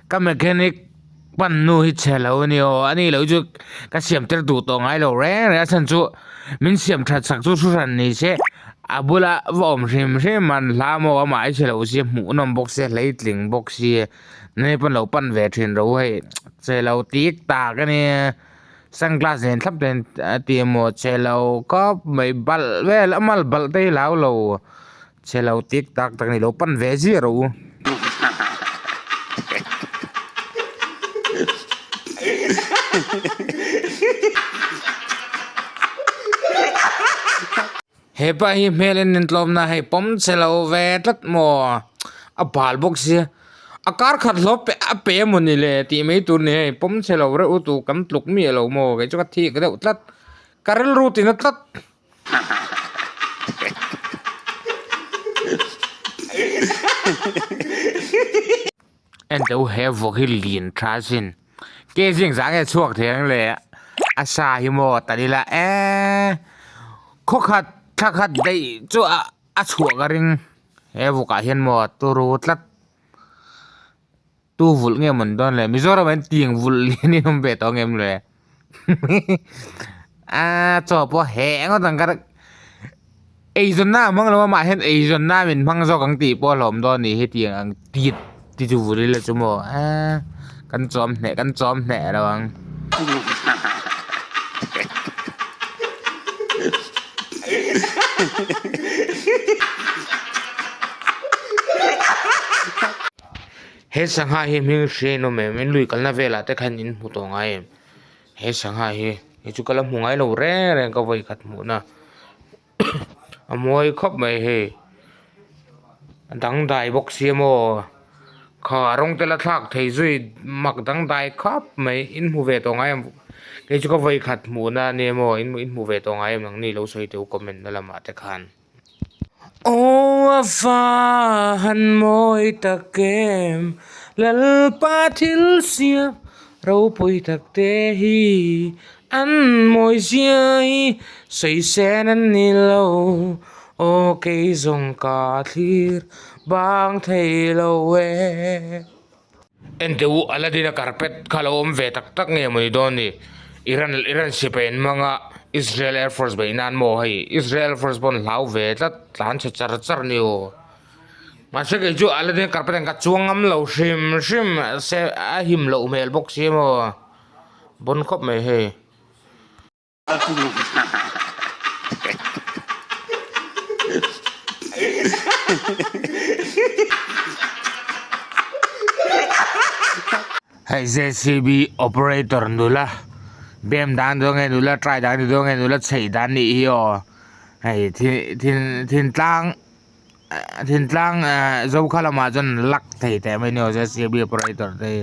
Ka mechanic pan nu hi chhe lo a ni aw ani lo chu ka siam tir duh tawh ngai lo reng reng a chhan chu min siam that sak chu thu hran ni se a bula va awm hrim hrim an hla maw amah hi chhe lo sia hmuh nawm bawk sia hleitling bawk sia nge pawn lo pan ve thin ro hei chhe lo tik tak a nia sunglass nen thlap te a ti emaw chhe lo khawp mai balh vel a mal balh te hi hlau lo. Chhe lo tik tak tak ni lo pan ve ziah rawh u. He pa hi hmel en in tlawmna hei pawm chhe lo ve tlat maw a bal bawk sia a kar khat hlawp pe a pe emaw ni le tih mai tur ni hei pawm chhe lo reuh tu kan tluk miah lo maw kei chu ka thik deuh tlat ka rilru tina tlat. Enteu he vawk hi lian tha sin ke zing zah nge chhuak thei ang le a sa hi maw tan ila eee khawkhat thla khat daih chu a chhuah ka ring he vawk ah hian maw turu tlat tu vulh nge mawn dawn le Mizoram ah hian tiang vulh lian hi an awm ve tawh ang em le aaa chaw pawh heh ngawt ang ka eizawnna a hmang lo a mah hian eizawnna min hmang zawk ang tih pawh a hlawm dawn a nih hi tiang ang tit te chu vulh ila chu maw aaa kan chawm hneh kan chawm hneh lo ang. He sangha hi hming hria in awm em in lui kalna velah te khan in hmu tawh ngai em he sangha hi hei chu ka la hmu ngai lo reng reng ka vawi khat hmuh na a mawi khawp mai hei a dangdai bawk sia maw kha rawng te la thlak thei zui mak dangdai khawp mai in hmu ve tawh ngai em kei chu ka vawi khat hmuh na ania maw in hmu ve tawh ngai em ang ni lo sawi teh u comment na lamah te khan. Aw a va han mawi tak em Lalpa thil siam ropui tak te hi an mawi zia hi sawi sen an ni lo aw kei zawng ka thlir bang thei lo e. Enteh u Aladdin a carpet kha lo awm ve tak tak nge mawni dawn ni Iran Iran sipai an hmang a Israel Air Force beih nan maw hei Israel Air Force pawh an hlau ve tlat tlan chhe char char ni aw mahse kei chu Aladdin a carpet ang ka chuang ngam lo hrim hrim se a him loh hmel bawk si maw bon khawp mai hei. Hei jcb operator nula bem dan dawn nge nula try dan ni dawn nge nula chheih dan nih hi aw hei thin thintlang thintlang zokha lamah chuan luck thei teh mai a ni aw jcb operator te hi.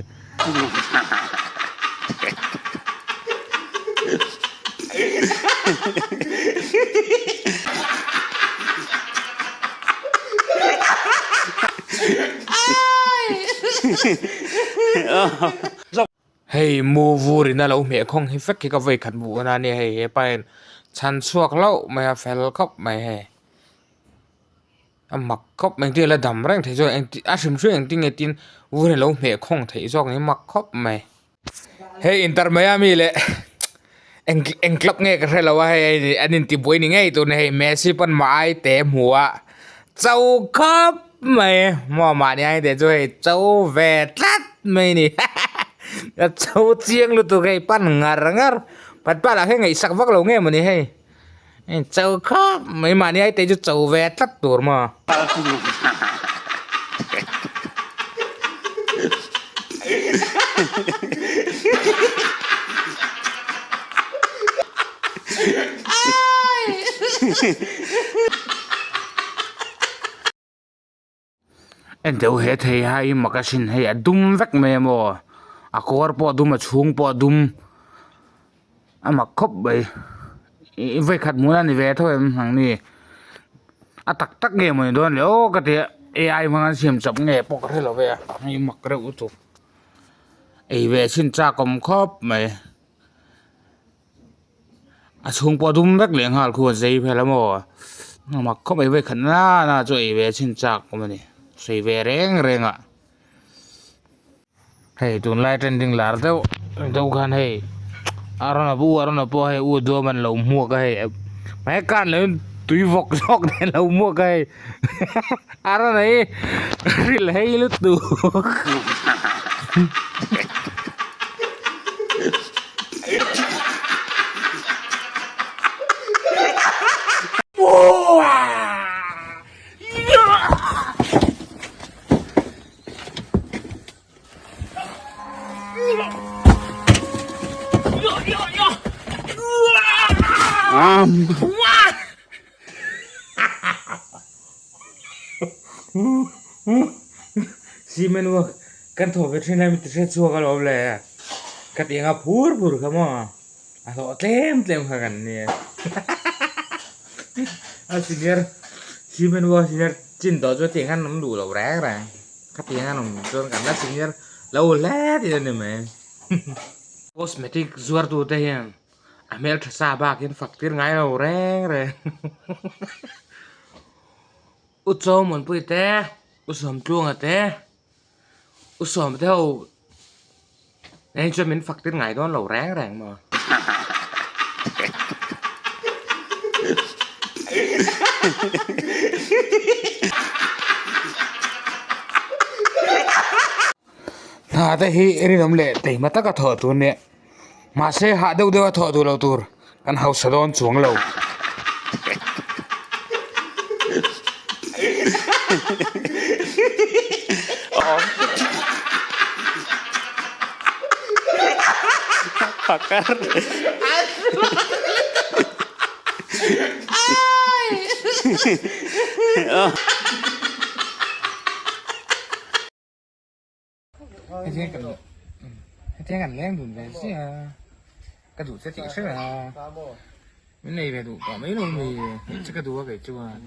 Hei mu vur in a lo hmeh khawng hi vek hi ka vawi khat hmuh na ania hei hepa hian chhan chhuak hlauh mai a fel khawp mai hei a mak khawp mai engtin nge la dam reng thei zawk engti a hrim hrim engtin nge tin vur hi a lo hmeh khawng theih zawk ang hi mak khawp mai hei inter Miami leh eng eng club nge ka hrelo a hei an intibuai ni ngei tur a ni hei Messi pawn mah ai te hmu a cho khawp mai maw mahni ai te chu hei cho ve tlat mai a ni a cho chiang lutuk hei pan ngar ngar pat pa lah hi ngaihsak vak lo nge mawni hei cho khawp mai mahni ai te chu cho ve tlat tur maw. En deuh he thei hai machine hei a dum vek mai a maw a kawr pawh a dum a chhung pawh a dum a mak khawp mai ih vawikhat hmuh na ni ve tho em ang ni a tak tak nge mawni dawn le aw ka ti a ai hmang an siam chawp nge pawh ka hre lo ve a hei mak reuh lutuk ei ve chhin chak awm khawp mai. A chhung pawh a dum vek leh nghal khu a zei vel a maw a mak khawp mai vawikhat nana chu ei ve chhin chak awm a ni sawi ve reng reng ah. Hei tunlai trending lar deuh deuh khan hei Arona u Arona pawh hei u duam an lo hmuak a hei he kan lo in tui vawk zawk te an lo hmuak a hei Arona hi ril hei lutuk. Cement work kan thawh ve thin lai min ti hriat chhuak alawm le ka ti anga phur phur kha maw a hlawh tlem tlem kha kan nia a senior cement work senior chin tawh chu tiang khan an duh lo reng reng. Ka ti hian awm chuan kan la senior lo hle tih a ni mai. Cosmetic zuartu te hian a hmeltha sa bakin fak tir ngai lo reng reng. U Chawngmunpui te, U Sawmtluanga te, U Sawm te ho Hei chuan min fak tir ngai dawn lo reng reng maw. Hna te hi rinawm leh teihma taka thawh tur nia mahse hah deuh deuha thawh duh loh tur kan hausa dawn chuang lo. Hetiang kan leng dun ve chiah a, ka duh che tih hre reng a, min nei ve duh tawh mai lo mi, hei che ka duh a kei chuan.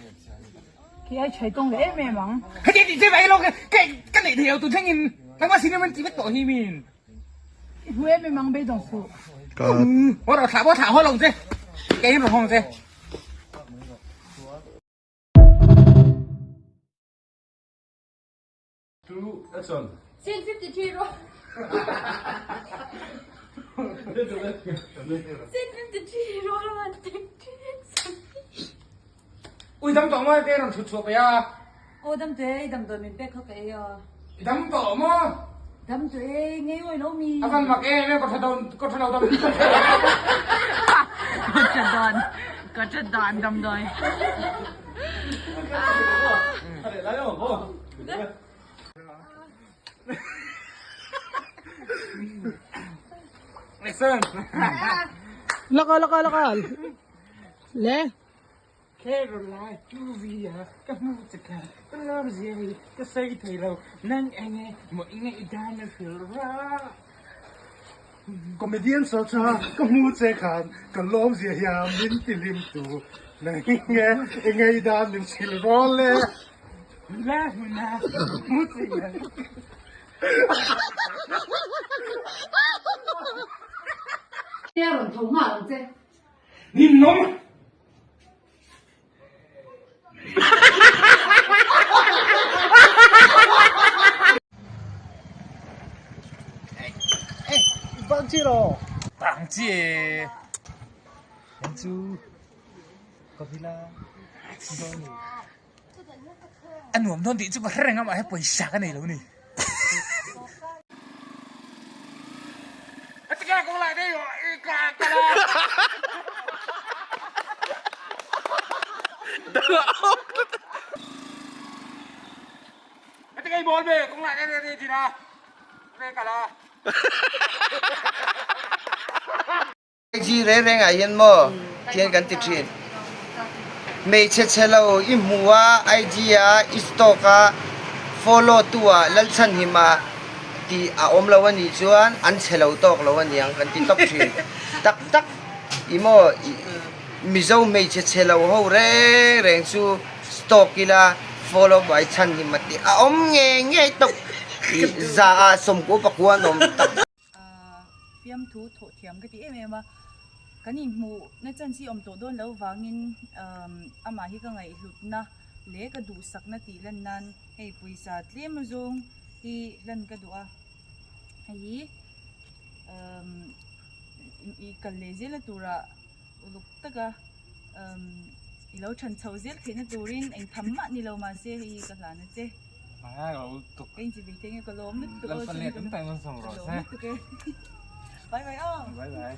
Khi ai chhai tawng leh em em ang. Hetiang tih che mai lo ka neih thei lo tun thlengin nangmah sin in min ti vek tawh hi min. I hmu em em ang beidawng suh. Haw rawh thlah pawh thlah haw lo che, kei in rawn hawng che. Two, action. Scene 53 ro. Scene 53 roll 1 take 2 action. Ui dam tawh maw ke rawn thut chhuah peih a. Aw dam teh i damdawi min pek kha ka ei a. I dam tawh maw? Dam teh e, ngei awi lo mi. A van mak em em ka tha dawn ka tha lo dam. Ka tha dawn ka tha dan damdawi. Listen. Laka laka laka. Le. Caroline Tuvia ka hmu che kha ka lawm zia hi ka sawi thei lo nang enge maw i ngaihdan a hrilh rah. Comedian search a ka hmu che khan ka lawm zia hian min ti hlim tu nang enge i ngaihdan min hrilh rawh le. La hmuna hmu che hian. Tia rawn tho nghal ang che. Ninawm! Bang chi ro. Bang chi. Anh chu. Có khi là A nuam dawn tih chu ka hre reng a mahse pawisa ka nei lo ni. IG reng reng ah hian maw thian kan ti thin. Hmeichhe chhe lo i hmu a IG ah i stalk a follow tu ah Lalchhanhim ah tih a awm lo a nih chuan an chhe lo tawk lo a niang kan ti tawp thin. Tak tak i maw Mizo hmeichhe chhe lo ho reng reng chu stalk ila follow by Chhanhim ah tih a awm ngei ngei tawp i za ah sawmkua pakua an awm tak. Fiamthu thawh thiam ka ti em em a, kan inhmuh na chance hi awm tawh dawn loh vangin amah hi ka ngaihhlutna leh ka duhsakna tih lan nan hei pawisa tlem azawng hi hlan ka duh a. Hei hi umm i kal leh zela turah uluk taka umm i lo than chhoh zel theihna turin eng tham mah ni lo mahse hei hi ka hlan a che. Ka inchi ve thei nge ka lawm lutuk aw ka lawm lutuk e. Bye bye aw. Bye bye.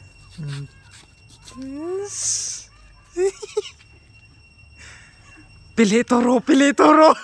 Pe leh tawh rawh pe leh tawh rawh.